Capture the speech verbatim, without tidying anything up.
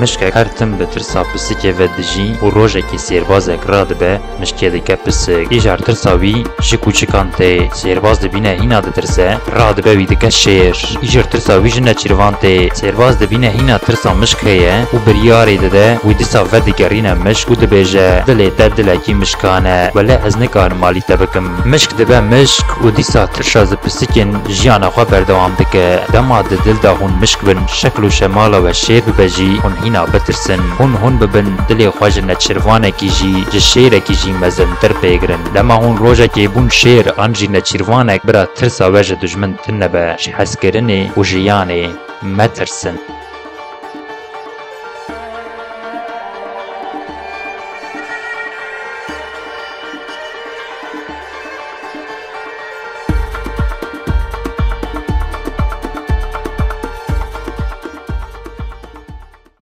Mişkek her tim bi tirsa pisikê ve dijî û rojekê sêrbazek radibe, mişkê dike pisik. Îcar tirsa wî ji kûçikan tê. Sêrbaz dibîne hîna ditirse, radibe wî dike şêr. Îcar tirsa wî ji neçîrvan tê. Sêrbaz dibîne hîna tirsa mişk heye û biryarê dide, wî dîsa vedigerîne mişk û dibêje, dilê te dilekî mişkan e, wele ez nikarim alî te bikim. Mişk dibe mişk û dîsa tirsa ji pisikên jiyana xwe berdewam dike. Dema di dil de hûn mişk bin, şekl û şemala we şêr bibe jî, hûn hîna bitirsin. Hûn hûn bibin, dilê xwe ji neçirvanekî jî, ji şêrekî jî mezintir pê girin. Dema hûn rojekê bûn şêr an jî neçirvanek, bira tirsa we ji dijmin tune be, ji hezkirinê û jiyanê metirsin.